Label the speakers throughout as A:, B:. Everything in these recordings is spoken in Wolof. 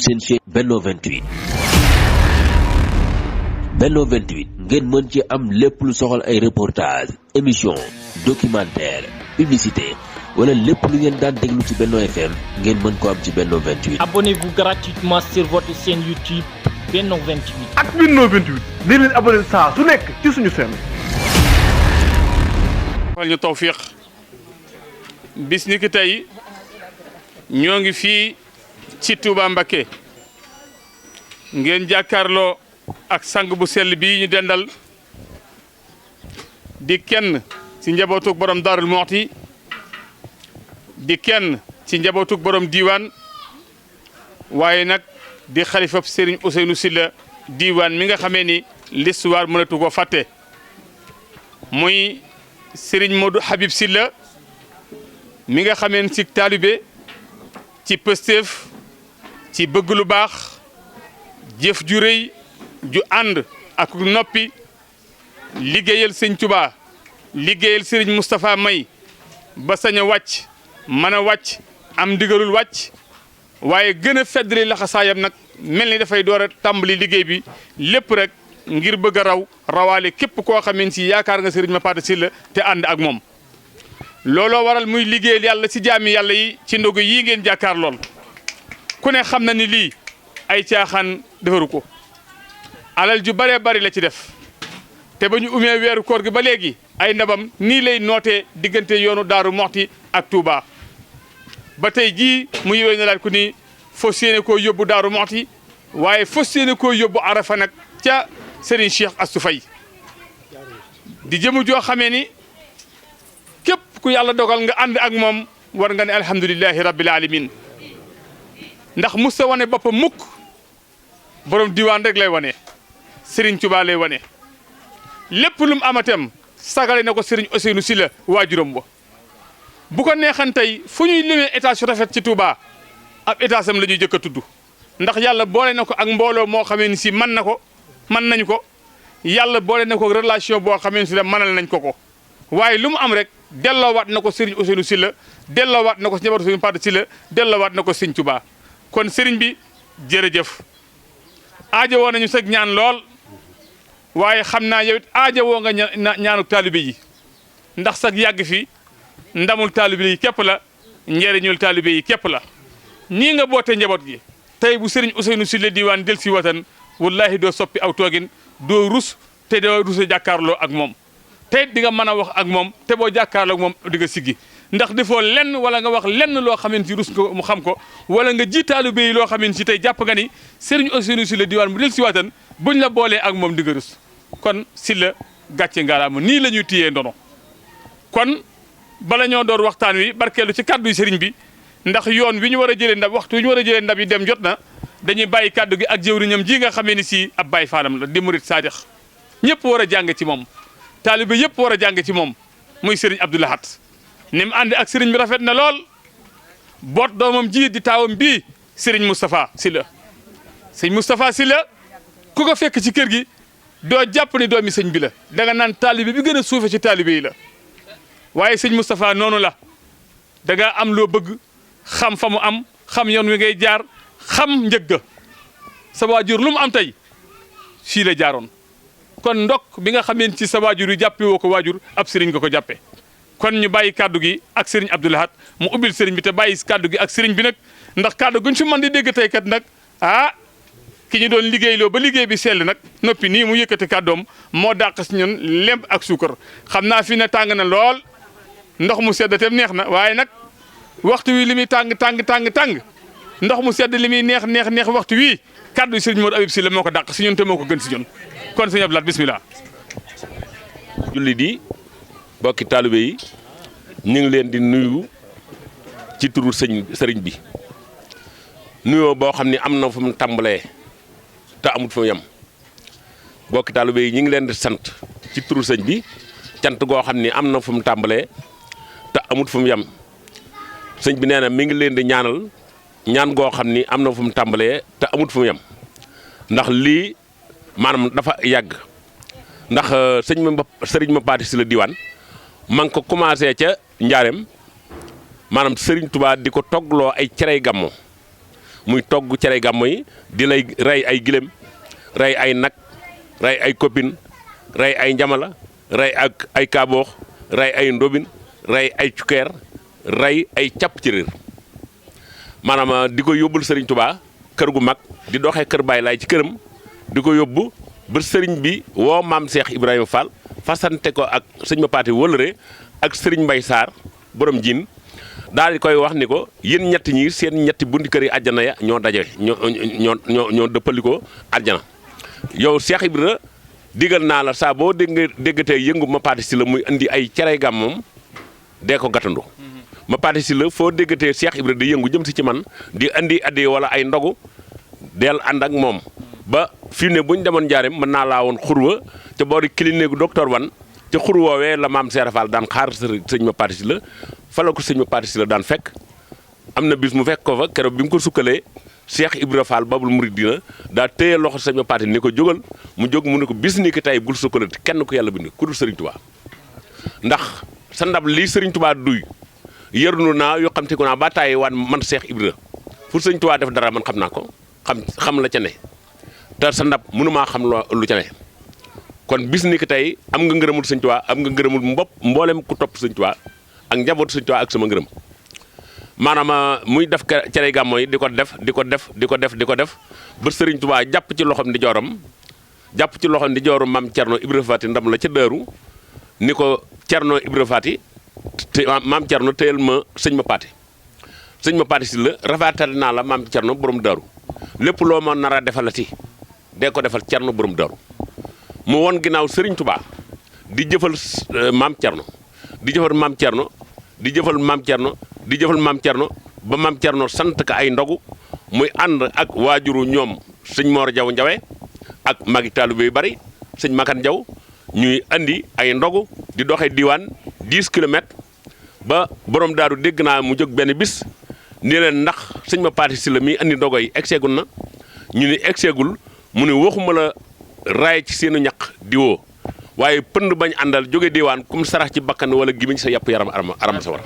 A: seen chaîne Benno 28 Benno 28 ngeen mën ci am lépp lu soxal ay reportage émission documentaire publicité wala lépp lu ngeen daan déglu ci Benno FM ngeen mën ko am ci Benno 28.
B: Abonnez-vous gratuitement sur votre chaîne YouTube Benno 28.
C: ak Benno 28 di leen abonné saa su nekk ci suñu chaîne.
D: fal ñu tawfiq bis ni ki tey ñoo ngi fii ci Touba Mbacké ngeen jàkkaarloo ak sang bu sell bii ñu dendal di kenn ci njabootug borom Daarul Muxti di kenn ci njabootug borom diiwaan waaye nag di xalifab Serigne Ousseynou Sylla diiwaan mi nga xamee ni l'histoire mënatu ko fàtte muy Serigne Modou Habib Sylla mi nga xamee ci taalibe ci pëstéef ci bëgg lu baax jëf ju rëy ju ànd ak noppi liggéeyal sëñ Touba liggéeyal Serigne Moustapha May ba sañ a wàcc mën a wàcc am ndigalul wàcc waaye gën a feddali laxasaayam nag mel ni dafay door a tàmbali liggéey bi lépp rek ngir bëgg a rawaale képp koo xamee si yaakaar nga Serigne Mapaté Sylla te ànd ak moom. looloo waral muy liggéeyal yàlla ci jaami yàlla yi ci ndogu yii ngeen jàkkaar lool ku ne xam na ni lii ay caaxaan defaru ko alal ju bëree bëri la ci def te ba ñu umee weeru koor gi ba léegi ay ndabam nii lay nootee diggante yoonu Daaru Muxti ak Touba ba tey jii mu yowee na laat ku ni fas yéene koo yóbbu Daaru Muxti waaye fas yéene koo yóbbu Arafa nag ca Serigne Cheikh Astou Faye di jëmu joo xamee ni képp ku yàlla dogal nga ànd ak moom war nga ne alhamdulillahi rabbil alamin ndax musta wane boppam mukk borom diwaan rek lay wane Serigne Touba lay wane lépp lu mu amatam sagale na ko Serigne Ousseynou Sylla waajuram wa bu ko neexan tey fu ñuy limee étage su rafet ci Touba ab étage am la ñuy jëkk a tudd ndax yàlla boole na ko ak mbooloo moo xamee ni si mën nañu ko yàlla boole na ko relation boo xamee ni si la mënal nañ ko waaye lu mu am rek delloowaat na ko Serigne Ousseynou Sylla delloowaat na ko si njabootu Serigne Mapaté Sylla delloowaat na ko Serigne Touba kon Serigne bi jërëjëf aajo woo nañu sag ñaan lool waaye xam naa yow it aajo woo nga ñaanuk taalibe yi ndax sag yàgg fi ndamul taalibe yi képp la njëriñul taalibe yi képp la nii nga boote njaboot gi tey bu Serigne Ousseynou Sylla diiwaan del si watan wallahi doo soppi aw toogin doo rus te doo rus a jàkkaarloo ak moom te di nga mën a wax ak moom te boo jàkkaarloo ak moom di nga siggi ndax defoo lenn wala nga wax lenn loo xamante si rus nga mu xam ko wala nga ji taalibe yi loo xamante si tey jàpp nga ni Serigne Ousseynou Sylla diiwaan bu del si watan buñ la boolee ak moom di nga rus kon Sylla gàcce ngaalaama nii la ñuy téyee ndono kon bala ñoo door waxtaan wi barkeelu ci kàddu yi Serigne bi ndax yoon wi ñu war a jëlee ndab waxtu wi ñu war a jëlee ndab yi dem jot na dañuy bàyyi kàddu gi ak jëwriñam ji nga xamee ni si ab baay faalam la di murit saadix ñëpp war a jàng ci moom taalibe yëpp war a jàng ci moom muy Serigne Abdou Lahad ni mu ànd ak Serigne bi rafet na lool boot doomam ji di taawam bii Serigne Moustapha Sylla Serigne Moustapha Sylla ku ko fekk ci kër gi doo jàpp ni doomi sëñ bi la danga naan taalibe bi gën a suufe ci taalibe yi la waaye sëñ Moustapha noonu la da nga am loo bëgg xam fa mu am xam yoon wi ngay jaar xam njëgga sa waajur lu mu am tey fii la jaaroon kon ndok bi nga xamee ci sa waajur yi jàppe woo ko waajur ab sëriñ nga ko jàppe kon ñu bàyyi kàddu gi ak sëriñ Abdou Lahad mu ubbil sëriñ bi te bàyyi kàddu gi ak sëriñ bi nag ndax kàddu guñ fi mën di dégg tey kat nag ki ñu doon liggéeyloo ba liggéey bi sell nag noppi nii mu yëkkati kàddoom moo dàq si ñun lemp ak suukar xam naa fi ne tàng na lool ndox mu sedd te neex na waaye nag waxtu wi li muy tàng ndox mu sedd li muy neex waxtu wi kàddu sëriñ Modou Habib Sylla moo ko dàq si ñun te moo ko gën si ñun kon sëriñ Abdou Lahad bismillah.
E: julli di bokki taalibe yi ñu ngi leen di nuyu ci turu sëriñ bi nuyoo boo xam ne am na fu mu tàmbalee te amut fu mu yem bokki taalibe yi ñu ngi leen di sant ci turu sëñ bi cant goo xam ne am na fu mu tàmbalee te amut fu mu yem sëñ bi nee na mi ngi leen di ñaanal ñaan goo xam ni am na fu mu tàmbalee te amut fu mu yem ndax lii maanaam dafa yàgg ndax Serigne Mapaté Sylla diiwaan ma ngi ko commencé ca Njaareem maanaam Serigne Touba di ko toggloo ay cerey gàmmo muy togg cere gàmmo yi di lay rey ay gilem rey ay nag rey ay copine rey ay njamala rey ak ay kaaboox rey ay ndobin rey ay cukeer rey ay càpp ci réer maanaam di ko yóbbul Serigne Touba kër gu mag di doxee kër Baay Laay ci këram di ko yóbbu ba sëriñ bi woo maam Cheikh Ibrahima Fall fasante ko ak sëñ ma paati wëlëre ak Serigne Mbay Sarr borom jiin daal di koy wax ni ko yéen ñetti ñi seen ñetti bunti kër yi àjjana ya ñoo daje ñoo dëppalikoo àjjana yow Cheikh Ibra digal naa la saa boo déggatee yëngu ma paati si la muy indi ay cere gàmmam dee ko gàttandu ma paati si la foo déggatee Cheikh Ibra di yëngu jëm si ci man di indi addi wala ay ndogu del ànd ak moom ba fii ne bu ñu demoon njaareem mën naa laa woon xurwa ca boori clinique docteur Wan ca xur woowee la maam Cheikh Fall daan xaar sëñ ma paati si la fa la ko sëñ ma paati si la daan fekk am na bis mu fekk ko fa keroog bi mu ko sukkalee Cheikh Ibra Fall babul muridina daa téye loxo sëñ ma paati ni ko jógal mu jóg mu ne ko bis ni ki tey bul sukkalati kenn ko yàlla bind ku dul Serigne Touba ndax sa ndab lii Serigne Touba duy yërnu naa yoo xam te ko naa ba tàyyi waan man Cheikh Ibra fu Serigne Touba def dara man xam naa ko xam la ca ne te sa ndab mënumaa xam lu ca ne kon bis ni ki tey am nga ngërëmul Serigne Touba am nga ngërëmul mboolem ku topp Serigne Touba ak njabootu Serigne Touba ak sama ngërëm maanaam muy def cere gàmmo yi di ko def ba Serigne Touba jàpp ci loxom di jooram maam Thierno Ibra Fati ndam la ca Daaru ni ko Thierno Ibra Fati te maam Thierno téyel ma sëñ ma paati si la rafetal naa la maam Thierno borom Daaru lépp loo ma nar a defalati dee ko defal Thierno borom Daaru mu won ginnaaw Serigne Touba di jëfal maam Thierno di jëfal maam Thierno di jëfal maam Thierno di jëfal maam Thierno ba maam Thierno sant ka ay ndogu muy ànd ak waajuru ñoom sëñ Mor Jaw Njawe ak magi taalibe yu bari sëñ Makan Jaw ñuy andi ay ndogu di doxee diwaan 10 kilomètres ba borom daaru dégg naa mu jóg benn bis ni leen ndax sëñ ma paati si la mi andi ndogo yi egseegul na ñu ni egseegul mu ne waxuma la raay ci seenu ñaq di woo waaye pënd bañ àndal jóge diwaan comme sarax ci bakkan wala gimiñ sa yàpp yaram aram sa war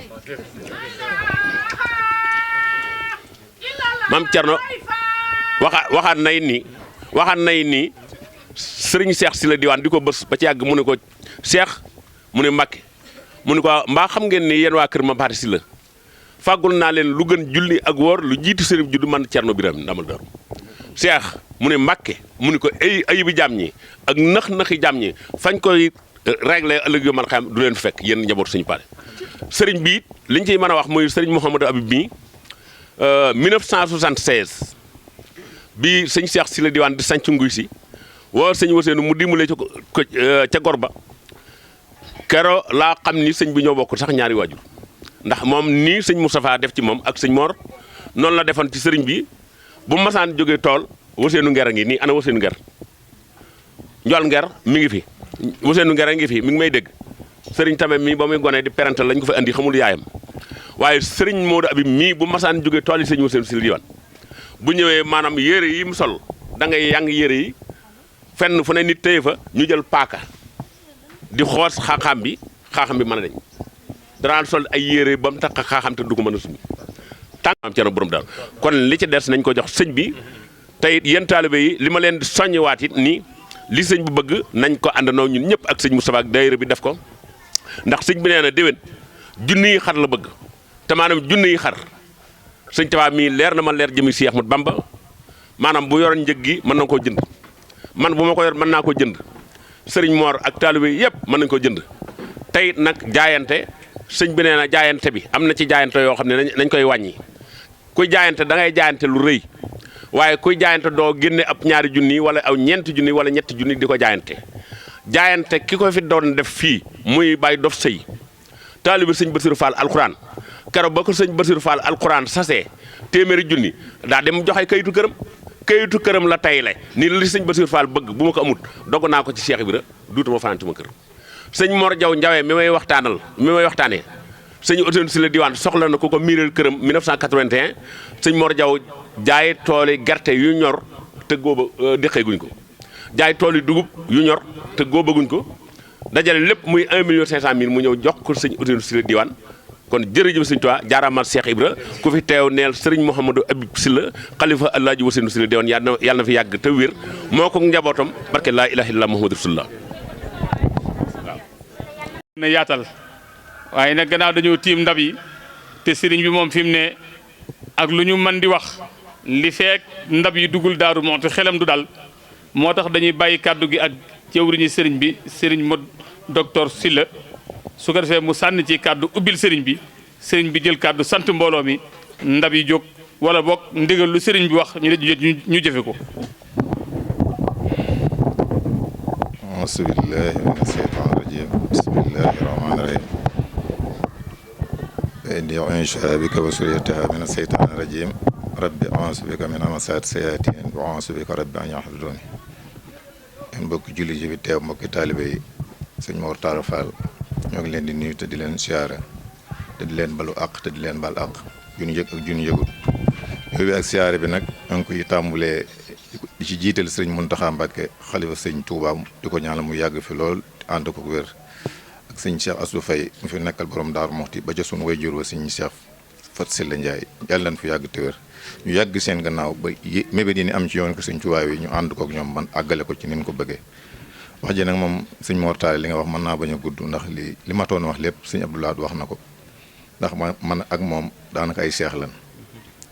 E: maam Thierno waxaat nay ni sëriñ Cheikh si la diwaan di ko bës ba ci yàgg mu ne ko Cheikh mu ne Mbàkke mu ne ko mbaa xam ngeen ni yéen waa kër ma paati si la fàggul naa leen lu gën julli ak woor lu jiitu sëriñ juddu man Thierno Birame ndamal Daaru Cheikh mu ne Mbàkke mu ne ko ayibi jaam ñi ak naxi jaam ñi fañ koy réglé ëllëg yo man xam du leen fekk yéen njabootu suñu paale sëriñ bi it liñ ciy mën a wax muy sëriñ Mouhamadou Habib mi 1976 bi sëñ Cheikh si la diwaan di sanc nguy si woo sëñ Waseenu mu dimbalee ca gor ba kero laa xam ni sëñ bi ñoo bokk sax ñaari waajur ndax moom nii sëñ Moustapha def ci moom ak sëñ Mor noonu la defoon ci sëriñ bi bu masaan jógee tool Waseenu Nger a ngi nii ana Waseenu Nger Njool Nger mi ngi fi Waseenu Nger a ngi fi mi ngi may dégg sëriñ tamit mii ba muy gone di parental lañ ko fa andi xamul yaayam waaye sëriñ Modou Habib mii bu masaan jógee tool yi sëñ Waseenu si la diwaan bu ñëwee maanaam yére yi mu sol da ngay yang yére yi fenn fu ne nit téye fa ñu jël paaka di xoos xaaxaam bi mën a dañ danaan sol ay yére ba mu tax xaaxaam te du ko mën a sumi tànk am Thierno borom daal kon li ci des nañ ko jox sëñ bi tey yéen taalibe yi li ma leen soññiwaat it nii li sëñ bu bëgg nañ ko àndandoo ñun ñëpp ak sëñ Moustapha ak daayira bi def ko ndax sëñ bi nee na déwén junni yi xar la bëgg te maanaam junni yi xar sëñ Tuubaa mii leer na ma leer jëmi Seex Ahmadu Bamba maanaam bu yoroon njëg gi mën na koo jënd man bu ma ko yor mën naa ko jënd sëriñ Mor ak taalibe yëpp mën nañ ko jënd tey nag jaayante sëñ bi nee na jaayante bi am na ci jaayante yoo xam ne nañ koy wàññi kuy jaayante da ngay jaayante lu rëy waaye kuy jaayante doo génne ab ñaari junni wala aw ñeenti junni wala ñetti junni di ko jaayante ki ko fi doon def fii muy bàyyi dof sëy taalibe sëñ Bassirou Fall alxuraan keroog ba ko sëñ Bassirou Fall alxuraan sasee téeméeri junni daa dem joxe kayitu këram la tay le ni li sëñ Bassirou Fall bëgg bu ma ko amut dogg naa ko ci Cheikh Ibra duutuma fanaan ci ma kër sëñ Mor Jaw Njawee mi may waxtaanee sëñ Ousseynou si la diwaan soxla na ko miiral këram 1981 sëñ Mor Jaw jaay tooli gerte yu ñor te góoba deqee guñ ko jaay tooli dugub yu ñor te góobaguñ ko dajale lépp muy 1,5 million mu ñëw jox ko sëñ Ousseynou si la diwaan kon jërëjëf sëñ Tuubaa jaaraamal Cheikh Ibra ku fi teew neel sëriñ Mouhamadou Habib Sylla xalifa Alaaji Ousseynou Sylla deewoon yàlla na fi yàgg te wér moo ko njabootam barke laa ilaaha illallaah Muhammadu Rasulullah. waaw.
D: na yaatal waaye nag gannaaw dañoo tiim ndab yi te sëriñ bi moom fi mu ne ak lu ñu mën di wax li feek ndab yi dugul Daaru Muxti xelam du dal moo tax dañuy bàyyi kàddu gi ak jëwriñu sëriñ bi sëriñ mo docteur Sylla su ko defee mu sànni ci kàddu ubbil sëriñ bi jël kàddu sant mbooloo mi ndab yi jóg wala boog ndigal lu sëriñ bi wax ñu jëfe ko.
F: auzu billaahi mina sheytaani rajiim bismillaahi rahmaani rahiim inni u'iizuhaa bika wa zurriyyatahaa mina sheytaani rajiim rabbi auzu bika min hamazaati sayaatiin wa auzu bika rabbi an yahduruun. yéen mbokki julli ji fi teew mbokki taalibe yi sëñ Mor Talla Fall ñoo ngi leen di nuyu te di leen siyaare te di leen balu àq te di leen bal àq junu yëg ak junu yëgut yooyu ak siyaare bi nag ñoo ngi koy tàmbulee di ci jiital sëriñ Muntaxa Mbàkke xalifa sëñ Tuubaa di ko ñaanal mu yàgg fi lool ànd ko wér ak sëñ Cheikh Assou Faye mu fi nekkal borom Daaru Muxti ba ca sunu wayjur wa sëñ Cheikh Fat Sylla Ndiaye yàlla nañ fi yàgg te wér ñu yàgg seen gannaaw ba mébét yi ni am ci yoon ko sëñ Tuubaa yi ñu ànd kook ñoom man àggale ko ci nin ko bëggee wax ji nag moom sëñ Mor Talla li nga wax mën naa bañ a gudd ndax li ma toon wax lépp sëñ Abdou Lahad wax na ko ndax man ak moom daanaka ay seex lan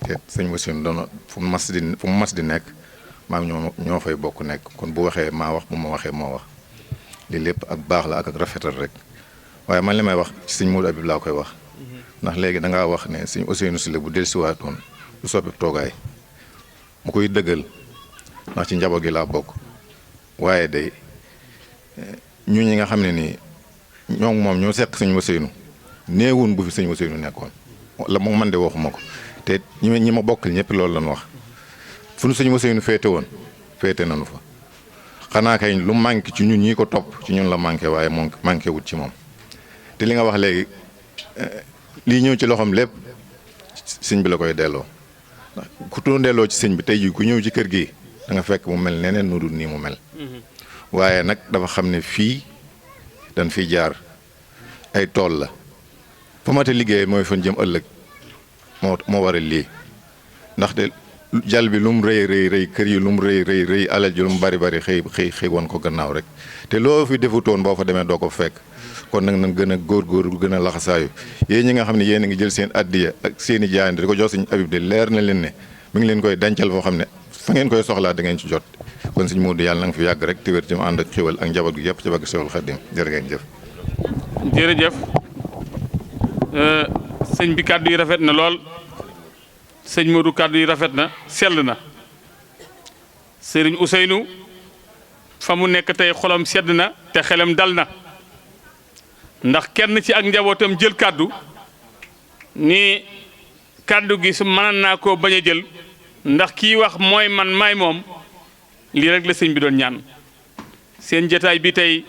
F: te sëñ Ousseynou doon fu mu mas di nekk maam ñoo fay bokk nekk kon bu waxee maa wax bu ma waxee moo wax lii lépp ak baax la ak rafetal rek waaye man li may wax ci sëñ Modou Habib laa koy wax ndax léegi da ngaa wax ne sëñ Ousseynou Sylla bu dellusiwaatoon du soppi toogaay mu koy dëggal ndax ci njaboot gi laa bokk waaye day ñu ñi nga xam ne nii ñoo moom ñoo seq sëñ Ousseynou néewun bu fi sëñ Ousseynou nekkoon la moom man de waxuma ko te ñi ma bokkal ñëpp loolu lañu wax fu nu sëñ Ousseynou féete woon féete nañu fa xanaa kay lu manqué ci ñun ñii ko topp ci ñun la manqué waaye moom manqué wut ci moom te li nga wax léegi lii ñëw ci loxoom lépp sëñ bi la koy delloo ndax ku tu delloo ci sëñ bi tey jii ku ñëw ci kër gi da nga fekk mu mel neneen nu dul nii mu mel waaye nag dafa xam ne fii dañ fiy jaar ay tool la fa ma te liggéey mooy fan jëm ëllëg moo waral lii ndaxte jal bi lu mu rëy kër yi lu mu rëy alal ji lu mu bari xëy woon ko gannaaw rek te loo fi defutoon boo fa demee doo ko fekk kon nag nañ gën a góorgóorlu gën a laxasaayu yéen ñi nga xam ne yéen a ngi jël seen addiya ak seen i jaayante di ko jox sëñ Habib de leer na leen ne mi ngi leen koy dencal foo xam ne fa ngeen koy soxlaa da ngeen ci jot kon sëñ Modou yàlla na nga fi yàgg rek te wér ci mu ànd ak xéwal ak njaboot gi yëpp ci bagg Seexul Xaadim jërë ngeen jëf.
D: jërëjëf sëñ bi kàddu yi rafet na lool sëñ Modou kàddu yi rafet na sell na sëriñ Ousseynou fa mu nekk tey xolam sedd na te xelam dal na ndax kenn ci ak njabootam jël kàddu ni kàddu gi su mën naa koo bañ a jël ndax kii wax mooy man maay moom lii rek la sëñ bi doon ñaan seen jataay bi tey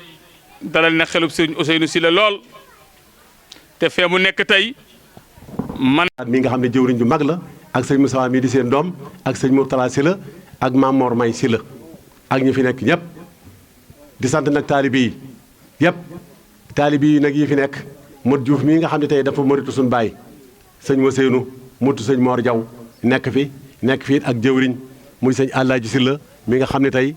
D: dalal na xelub sëriñ Ousseynou Sylla lool te fee mu nekk tey man
G: mi nga xam ne jëwriñ ju mag la ak sëñ Moussa mii di seen doom ak sëñ Mor Talla Sylla ak Maam Mor May Sylla ak ñi fi nekk ñëpp di sant nag taalibe yi yëpp taalibe yi nag yi fi nekk Modou Diouf mii nga xam ne tey dafa moritu suñu baay sëñ Ousseynou mutu sëñ Mor Diaw nekk fi ak jëwriñ muy sëñ Alaaji Sylla mi nga xam ne tey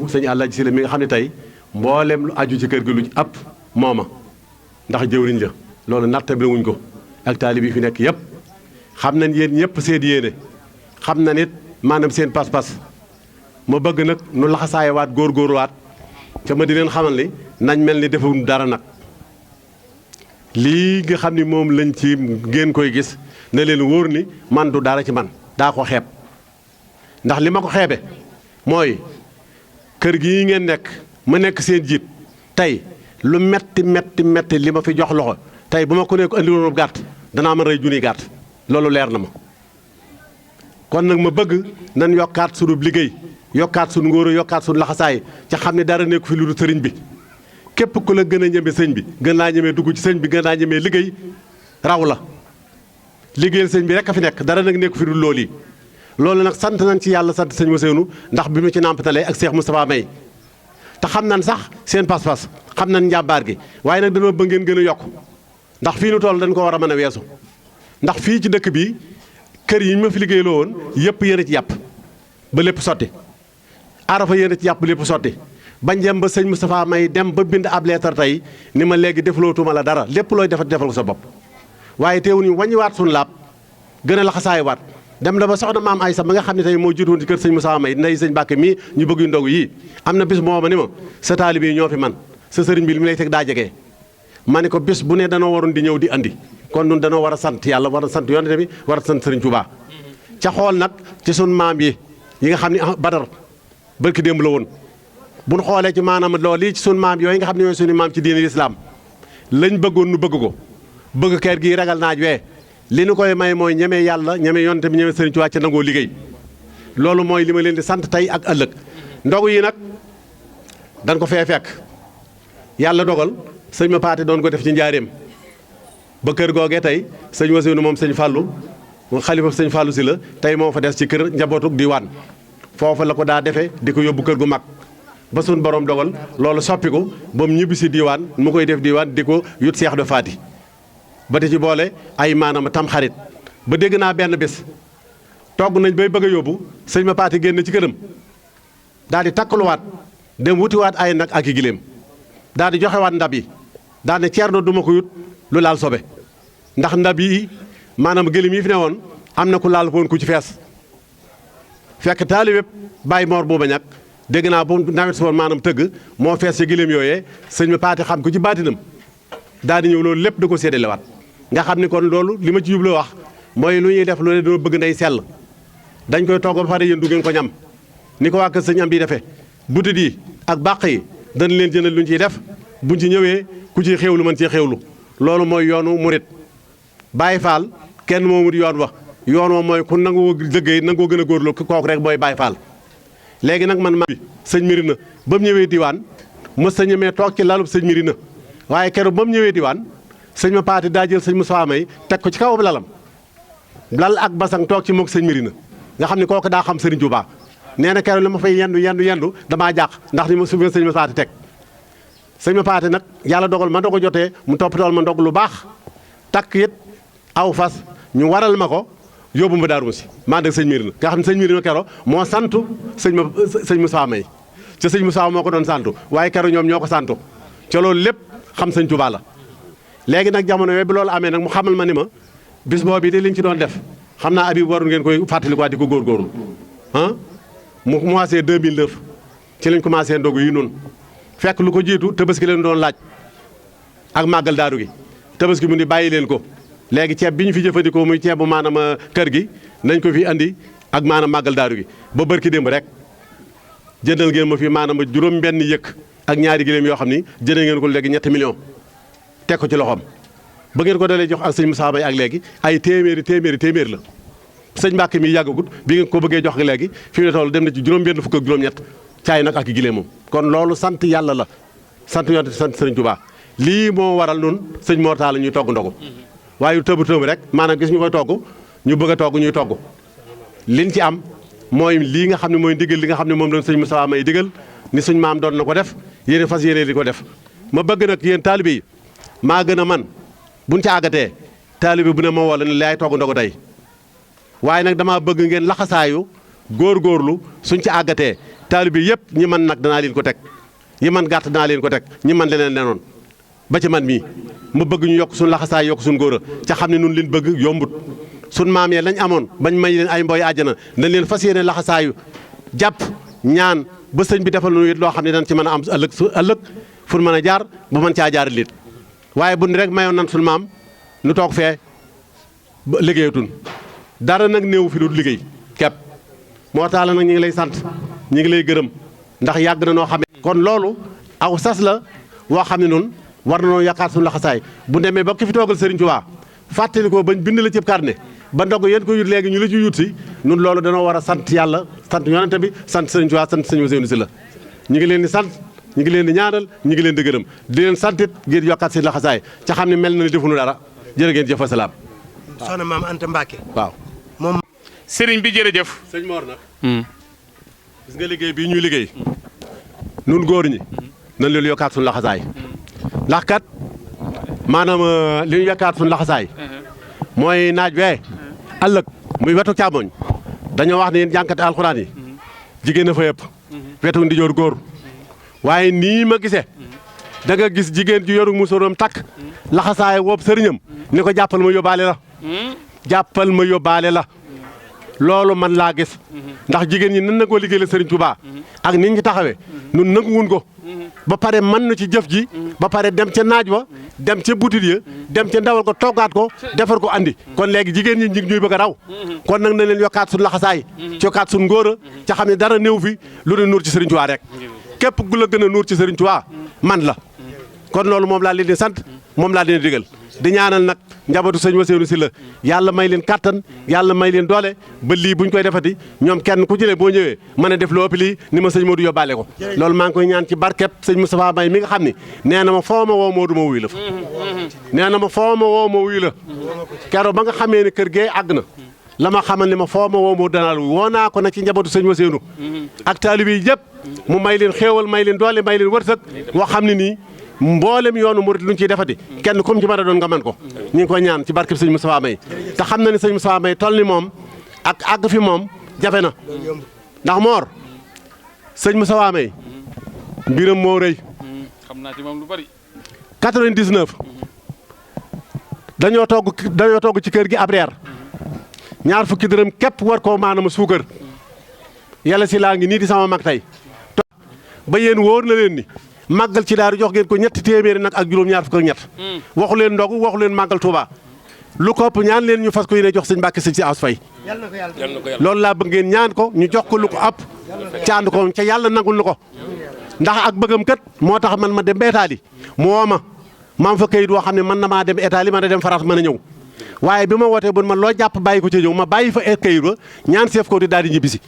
G: sëñ Alaaji Sylla mi nga xam ne tey mboolem lu aju ci kër gi luñ ëpp mooma ndax jëwriñ la loolu nattable wuñ ko ak taalibe yi fi nekk yëpp xam nañ yéen ñëpp seen yéene xam na nit maanaam seen pas-pas ma bëgg nag nu laxasaayewaat góorgóorluwaat ca ma di leen xamal ni nañ mel ni defuñ dara nag lii nga xam ni moom lañ ci ngeen koy gis ne leen wóor ni man du dara ci man daa ko xeeb ndax li ma ko xeebe mooy kër gi ngeen nekk ma nekk seen jiit tey lu metti li ma fi jox loxo tey bu ma ko nekk andi woon gàtt danaa ma rey junniy gàtt loolu leer na ma kon nag ma bëgg nan yokkaat sunu liggéey yokkaat sunu ngóor yokkaat sunu laxasaay ca xam ne dara nekku fi lu dul sëriñ bi képp ku la gën a ñeme sëñ bi gën laa ñemee dugg ci sëñ bi gën laa ñemee liggéey raw la liggéeyal sëñ bi rek a fi nekk dara nag nekku fi dul loolu yi loolu nag sant nañ ci yàlla sant sëñ Ousseynou ndax bi mu ci nàmpatalee ak Cheikh Moustapha May te xam nañ sax seen pas-pas xam nañ njàmbaar gi waaye nag dañoo bëgg ngeen gën a yokk ndax fii nu toll dañ ko war a mën a weesu ndax fii ci dëkk bi kër yi ma fi liggéeyloo woon yëpp yéen a ci yàpp ba lépp sotti arafa yéen a ci yàpp lépp sotti bañ dem ba sëñ Moustapha May dem ba bind ab leetar tey ni ma léegi defalootuma la dara lépp looy defal ko sa bopp waaye teewul ñu wàññiwaat suñu laab gën a laxasaayuwaat dem na ba soxna maam Aysa ba nga xam ne tey moo jiitu woon ci kër sëñ Moustapha May ndey sëñ Mbàkke mii ñu bëgg yu ndogu yii am na bis moo ma ni ma sa taalibe yi ñoo fi man sa sëriñ bi li mu lay teg daa jege ma ne ko bis bu ne danoo waroon di ñëw di andi kon nun danoo war a sant yàlla war a sant yonent bi war a sant sëriñ Tuubaa ca xool nag ci sun maam yi nga xam ne Badar barki démb la woon bu ñu xoolee ci maanaam loolu lii ci sun maam yooyu nga xam ne ñooy suñu maam ci diine lislaam lañ bëggoon nu bëgg ko bëgg kër gi ragal naaj wee li nu koy may mooy ñeme yàlla ñeme yonent bi ñeme sëriñ Tuubaa ci nangoo liggéey loolu mooy li ma leen di sant tey ak ëllëg ndogu yi nag dañ ko fee fekk yàlla dogal sëñ ma paate doon ko def ci njaareem ba kër googee tey sëñ Wasiinu moom sëñ Fàllu xalifa sëñ Fàllu si la tey moo fa des ci kër njabootuk diwaan foofa la ko daa defee di ko yóbbu kër gu mag ba suñ borom dogal loolu soppiku ba mu ñibbi si diwaan mu koy def diwaan di ko yut seex de faati ba di ci boole ay maanaam tam xarit ba dégg naa benn bés togg nañ bay bëgg a yóbbu sëñ ma paate génn ci këram daal di takkaluwaat dem wutiwaat ay nag ak i giléem daal di joxewaat ndab yi daal ne ceerno duma ko yut lu laal sobe ndax ndab yi maanaam gëlim yi fi ne woon am na ku laal woon ku ci fees fekk taalibe bàyyi moor booba ñag dégg naa bu nawet si woon maanaam tëgg moo fees ci gëlim yooyee sëñ ma paate xam ko ci baatinam daal di ñëw loolu lépp da ko séddalewaat nga xam ni kon loolu li ma ci jublu wax mooy lu ñuy def loolu doo bëgg ndey sell dañ koy togg ba pare yéen du ngeen ko ñam ni ko waa kër sëñ am bi defee butit yi ak bàq yi dañ leen jëndal lu ñu ciy def buñ ci ñëwee ku ciy xéewlu mën ciy xéewlu loolu mooy yoonu murit Baay Faal kenn moomut yoon wax yoon wa mooy ku nangoo liggéey nangoo gën a góorlu kooku rek mooy Baay Faal léegi nag man maa sëñ Mirina ba mu ñëwee diwaan mës sa ñemee toog ci lalub sëñ Mirina waaye keroog ba mu ñëwee diwaan sëñ ma paati daa jël sëñ Moussa May teg ko ci kawam lalam lal ak basang toog ci moog sëñ Mirina nga xam ne kooku daa xam sëriñ Tuubaa nee na keroog li ma fay yendu damaa jàq ndax ni ma suufee sëñ ma paati teg sëñ ma paati nag yàlla dogal ma doog a jotee mu toppatool ma ndog lu baax takk it aw fas ñu waral ma ko yóbbu ma Daaru Musi maa ngi sëñ Mirina nga xam ne sëñ Mirina keroog moo santu sëñ Moussa May ca sëñ Moussa moo ko doon santu waaye keroog ñoom ñoo ko santu ca loolu lépp xam sëñ Tuubaa la léegi nag jamono yooyu bi loolu amee nag mu xamal ma ni ma bis boobu de liñ ci doon def xam naa Habib waru ngeen koy fàttaliwaat di ko góorgóorlu mu commencé 2009 ci lañ commencé ndogu yi noonu fekk lu ko jiitu tabaski leen doon laaj ak màggal daaru gi tabaski mu ni bàyyi leen ko léegi ceeb bi ñu fi jëfandikoo muy ceebu maanaam kër gi nañ ko fi andi ak maanaam màggal daaru gi ba bërki démb rek jëndal ngeen ma fi maanaam juróom benn yëkk ak ñaari giléem yoo xam ni jëndee ngeen ko léegi ñetti millions teg ko ci loxoom ba ngeen ko dalee jox ak sëñ Moussa Bay ak léegi ay téeméer la sëñ Mbàkke mi yàggagut bi ngeen ko bëggee jox ak léegi fi mu ne toll dem na ci juróom benn fukk ak juróom-ñett caay nag ak giléem moom kon loolu sant yàlla la sant yonte sant sëriñ Tuubaa lii moo waral nun sëñ Mor Talla ñuy togg ndogu waaye tëb rek maanaam gis ñu koy togg ñu bëgg a togg ñuy togg liñ ci am mooy lii nga xam ne mooy ndigal li nga xam ne moom doon sëñ Moussa May digal ni suñ maam doon na ko def yéen fas yéene di ko def ma bëgg nag yéen taalibe yi maa gën a man buñ ci àggatee taalibe bu ne ma woo la ne laay togg ndogu tey waaye nag damaa bëgg ngeen laxasaayu góorgóorlu suñ ci àggatee taalibe yëpp ñi man nag danaa leen ko teg ñi man gàtt danaa leen ko teg ñi man leneen lenoon ba ci man mii ma bëgg ñu yokk suñ laxasaay yokk suñ góor a ca xam ne nun leen bëgg yombut suñ maam yee lañ amoon bañ may leen ay mboy àjjana nañ leen fas yéene laxasaayu jàpp ñaan ba sëñ bi defal nu it loo xam ne dañ ci mën a am ëllëg fu mën a jaar ba mën caa jaar lit waaye bu ni rek mayoon nan suñ maam nu toog fee ba liggéeyatun dara nag néew fi lu liggéey kepp moo tax la nag ñu ngi lay sant ñu ngi lay gërëm ndax yàgg na noo xamee kon loolu aw sas la woo xam ne noonu war na noo yàqaat suñu laxasaay bu demee ba ki fi toogal Sëriñ Tuubaa fàttali ko bañ bind la cib carnet ba ndog yéen ko yut léegi ñu la ci yut si nun loolu danoo war a sant yàlla sant yonente bi sant Sëriñ Tuubaa sant sëñ Ousseynou Sylla ñu ngi leen di sant ñu ngi leen di ñaanal ñu ngi leen di gërëm di leen santit ngir yokkaat seen laxasaay ca xam ne mel na ni defuñu dara jërë ngeen jëf asalaam.
H: soxna maam Anta Mbacke.
G: waaw
H: moom.
D: sëriñ bi jërëjëf.
G: sëñ Mor nag. gis nga liggéey bii ñuy liggéey. nun góor ñi. nañ leen yokkaat suñu laxasaay. ndax kat maanaam li ñu yokkaat suñu laxasaay mooy naaj wee ëllëg muy wetu càmmoñ dañoo wax ne jànkate alxuraan yi jigéen a fa yëpp wetu ndijoor góor waaye nii ma gisee da nga gis jigéen ju yoru musóoram takk laxasaay woob sëriñam ni ko jàppal ma yóbbaale la jàppal ma yóbbaale la loolu man laa gis ndax jigéen ñi nan na koo liggéeyal Sëriñ Tuubaa ak ni ñu ci taxawee nun nanguwun ko ba pare mën na ci jëf ji ba pare dem ca naaj wa dem ca butit ya dem ca ndawal ko toggaat ko defar ko andi kon léegi jigéen ñi ñuy bëgg a raw kon nag na leen yokkaat suñu laxasaay ci yokkaat suñu ngóor a ca xam ne dara néew fi lu ne nuur ci Sëriñ Tuubaa rek képp gu la gën a nuur ci Sëriñ Tuubaa man la kon loolu moom laa leen di sant moom laa leen di digal di ñaanal nag njabootu sëñ Ousseynou Sylla yàlla may leen kattan yàlla may leen doole ba lii buñ koy defati ñoom kenn ku ci ne boo ñëwee mën a def lu ëpp lii ni ma sëñ Modou yóbbaale ko loolu maa ngi koy ñaan ci barkeb sëñ Moustapha May mi nga xam ni nee na ma foo ma woo Modou ma wuy la fa nee na ma foo ma woo ma wuy la keroog ba nga xamee ne kër gee àgg na la ma xamal ne ma foo ma woo Modou danaa la wuy woo naa ko nag ci njabootu sëñ Ousseynou ak taalibe yi yëpp mu may leen xéewal may leen doole may leen wërsëg woo xam ne nii mboolem yoonu murit lu ñu ciy defati kenn comme ci mën a doon nga man ko ñu ngi koy ñaan ci barkeb sëñ Moustapha May te xam na ne sëñ Moustapha May toll ni moom ak àgg fi moom jafe na ndax moor sëñ Moustapha May mbiram moo rëy
D: xam naa ci moom lu bari
G: 99 dañoo togg ci kër gi ab reer ñaar fukki dërëm képp war koo maanaam suukar yàlla si laa ngi nii di sama mag tey ba yéen wóor na leen ni màggal ci daaru jox ngeen ko ñetti téeméeri nag ak juróom ñaar fukk ak ñett waxu leen ndogu waxu leen màggal Touba lu ko ëpp ñaan leen ñu fas ko yéene jox sëñ Mbàkke sëñ si as fay loolu laa bëgg ngeen ñaan ko ñu jox ko lu ko ëpp caand ko ca yàlla nangul na ko ndax ak bëggam kat moo tax man ma dem ba Italie mu woo ma maam fa kayit woo xam ne man na maa dem Italie mën a dem France mën a ñëw waaye bi ma wootee bon man loo jàpp bàyyi ko ca ñëw ma bàyyi fa kayit ba ñaan seef ko di daal di ñibbisi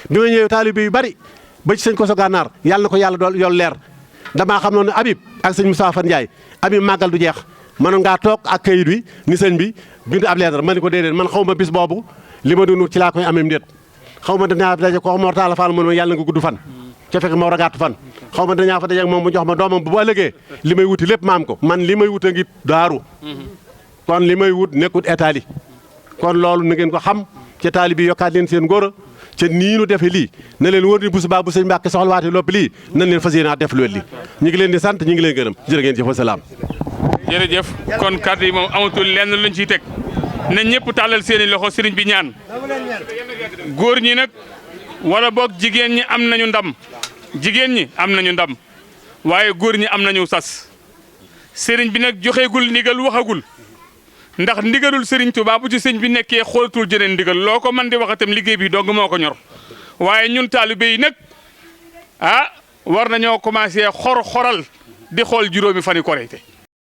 G: bi ma ñëwee taalibe yu bari ba ci sëñ ko sa gànnaar yàlla na ko yàlla dool yool leer damaa xam noonu Habib ak sëñ Moussa Fan Ndiaye Habib màggal du jeex mënoon ngaa toog ak kayit wi ni sëñ bi bind ab lettre ma ni ko déedéet man xaw ma bis boobu li ma doon ci laa koy amee ndéet xaw ma danaa fa daje ko Mor Talla Fall mu ne ma yàlla nga gudd fan ca fekk ma war a gàtt fan xaw ma dañaa fa daje ak moom mu jox ma doomam bu ba ëllëgee li may wuti lépp maam ko man li may wut a ngi daaru kon li may wut nekkut état li kon loolu na ngeen ko xam ca taali bi yokkaat leen seen ngóor ca nii nu defee lii na leen wóor ni bu subaa bu sëñ Mbàkke soxlawaatee lopp lii nañ leen fas yéene def lu lii ñu ngi leen di sant ñu ngi leen gërëm jërë ngeen jëf wa salaam.
D: jërëjëf kon kàddu yi moom amatul lenn luñ ciy teg na ñëpp tàllal seeni loxo sëriñ bi ñaan góor ñi nag wala boog jigéen ñi am nañu ndam jigéen ñi am nañu ndam waaye góor ñi am nañu sas sëriñ bi nag joxeegul ndigal waxagul ndax ndigalul sëriñ Tuubaa bu ci sëñ bi nekkee xoolatul jëneen ndigal loo ko man di wax itam liggéey bi dong moo ko ñor waaye ñun taalibe yi nag war nañoo commencé xoral di xool juróomi fani Korité